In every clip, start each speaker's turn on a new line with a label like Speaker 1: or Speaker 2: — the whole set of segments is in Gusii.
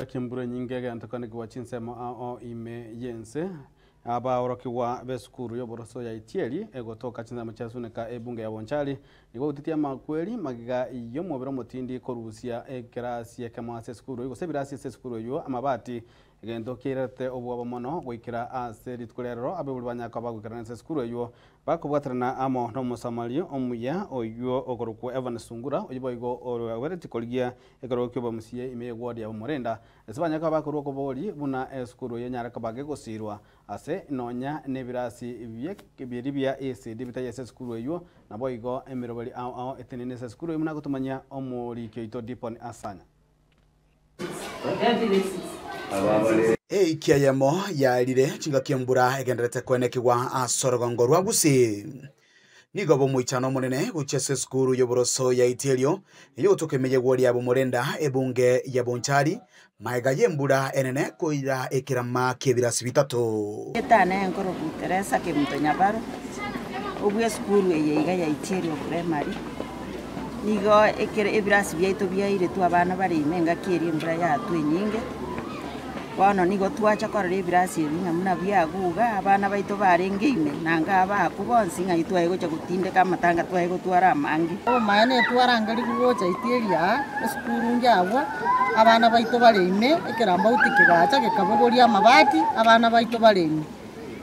Speaker 1: Ki'embura enyinge egentokanigwa chinsemo ao ime y'ense. Abaorokigwa b'esukuru y'oboroso ya Itieri egotoka chinsemo chia Suneka ebunge ya Bonchari nigo bautitie amakweri magega y'omobere omotindi korusia ekerasi ekemo ase esukuru eyio gose ebirasi ase esukuru eyio amabati egento kiairerete obwoba mono goikera ase rituko ria rero abaibori ba Nyakoa bagoikerana ase esukuru eyio Bakobwaterana amo n'Omosamaria omuya oyio okorokwa Evans Sungura, oyio boigo oberetie korigia ekerogo ki'obomusia ime y'eward ya Bomorenda, ase banyare koba bakorua okobori buna esukuru eyio enyare koba gegosirwa ase nonya nebirasi biria bia ECD bitaiyo ase esukuru eyio, naboigo emeroberi ao ao etenene ase esukuru eyio buna agotomanyia omoriki oito Dipon Asanya.
Speaker 2: Eiki eyemo yaerire chingaki embura egendererete koenekigwa ase orogongo rwa Gusii. Nigo bomoichano omonene gochia ase esukuru y'oboroso ya Itierio eyogotoka ime y'egwori ya Bomorenda ebunge ya Bonchari magega y'embura enene koira ekerama ki'ebirasi bitato.
Speaker 3: Etana enkoroku Teresa Kemunto Nyabaro, obwe esukuru eye iga ya Itierio Primary. Nigo ekere ebirasi biaito biairetwe abana bare ime engaki eria embura yatwa enyinge, bono nigo twacha korora ebirasi ebi ng'a buna biaguga, abana baito barenge ime, nanga abakwa bonsi ng'ai twaye gocha gotindeka amatanga twaye gotwara amange.
Speaker 4: Obomaene twarangerigwe gocha Itieri aa, esukuru inche agwo, abana baito bare ime, ekerambauti kegacha gekabogoria amabati, abana baito bare ime.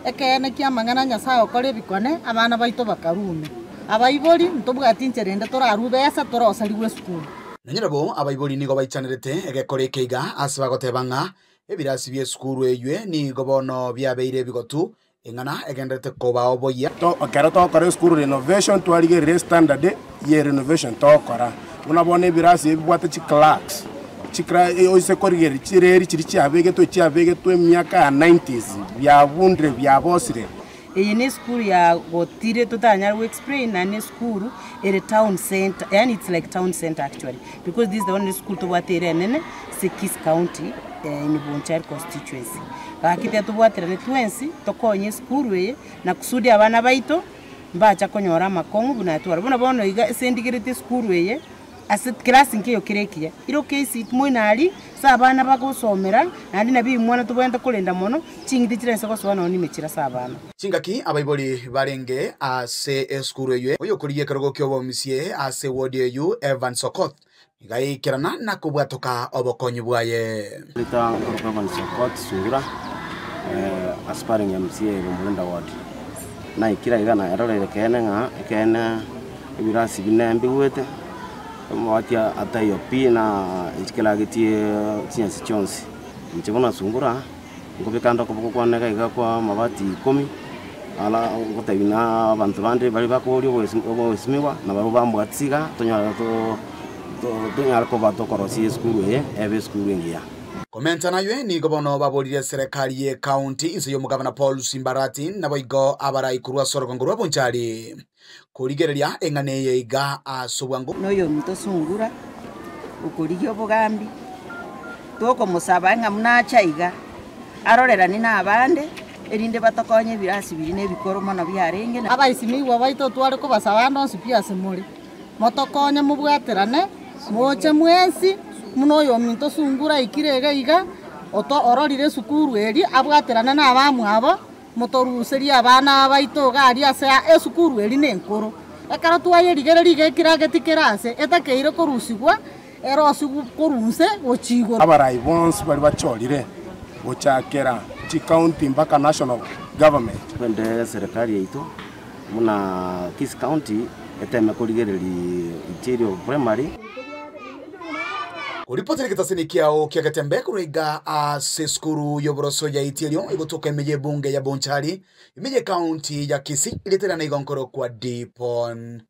Speaker 4: Ekeene ki'amang'ana a Nyasae okore ebikone, abana baito bakarume. Abaibori, ntobwati inchera ende torarue besa torosarigwe esukuru.
Speaker 2: Nonya nabo abaibori nigo baichanerete egekora eke iga ase bagoteba ng'a ebirasi bi'esukuru eywe nigo bono biabeire ebigotu, eng'ana egendererete kobao boyia.
Speaker 5: Ekero togokora esukuru renovation twarigereria estandard ye renovation togokora. Buna bono ebirasi ebi bibwate chiclerks, chicra oise korigereria chireri chiria chiabegetwe chiabegetwe emiaka ya nineties biabundire biabosire.
Speaker 6: Eye ne esukuru ya gotire totanyare go explain naende ne esukuru ere town centre yaani it's like town centre actually because this is the only school tobwate ere enene ase Kisii county in Bonchari constituency. Gaki tiga tobwaterane twensi tokonye esukuru eye na kusudi abana baito mbacha konyora amakong'u buna atwara. Buna bono iga ase ndigereti esukuru eye, ase class nkeiyo kere ekiya, iro KCPE moino aria ase abana bagosomera, naende nabio ebimwana tobwenerete korenda mono, ching'iti chire ase gosoa nonya ime chire ase abana.
Speaker 2: Chingaki abaibori barenge ase esukuru eyio, oyokorigia ekerogo ki'obomisie ase ewodi eyio, Evans Okoth, nigo aikerana na kobwatoka obokonyi bwaye.
Speaker 7: Rita nkorokwa Evans Okoth Sungura, aspiring MCA Bomorenda ward. Naikire aiga naeroreire ekeene ng'a ekeene ebirasi bine mbigwete, amabati ataiyo pi na ekeragetie chinyasi chionsi. Inche buna Sungura, nkobeka ande okoboko kwane iga iga kwa amabati ikomi, ara ngotebi na abanto bande baria bakoria oboesimigwa, nabarabwo bambwatisia iga, tonyare tonyare koba tokorosia esukuru eye, ebe esukuru engiya.
Speaker 2: Komenta naywe nigo bono baboririe eserekari ye county inse y'omogabana Paul Simbarati naboigo abarai korwa ase orogongo rwa Bonchari korigereria eng'ana eye iga ase obwango.
Speaker 3: Noyominto Sungura okorigia obogambi, tokomosaba ng'a buna ache aiga, aroreranie nabande, erinde batokonye ebirasi biria na ebikoro mono biarenge.
Speaker 4: Abaisimigwa baito tware kobasaba ande onsi pi ase more, motokonye mobwaterane, moche mwensi, buna oyominto Sungura aikire iga iga, oto ororire esukuru eria, abwaterane na abamwabo, Motoruserie abana baito iga aria ase esukuru eria nenkoro. Ekero twayerigereria iga ekirageti kere ase etakeire korusigwa, erosigwe korwa inse gochia igoro.
Speaker 5: Abarai bonsi baria bachorire gochakera chicounty mpaka national government.
Speaker 7: Twende eserekari yaito buna Kisii County eteme korigereria Itirio Primary.
Speaker 2: Koripotera egetasini kiao kia Getembe korwa iga ase esukuru y'oboroso ya Itierio egotoka ime y'ebunge ya Bonchari, ime y'ekaunti ya Kisii, rieta riane igo nkorokwa Dipon.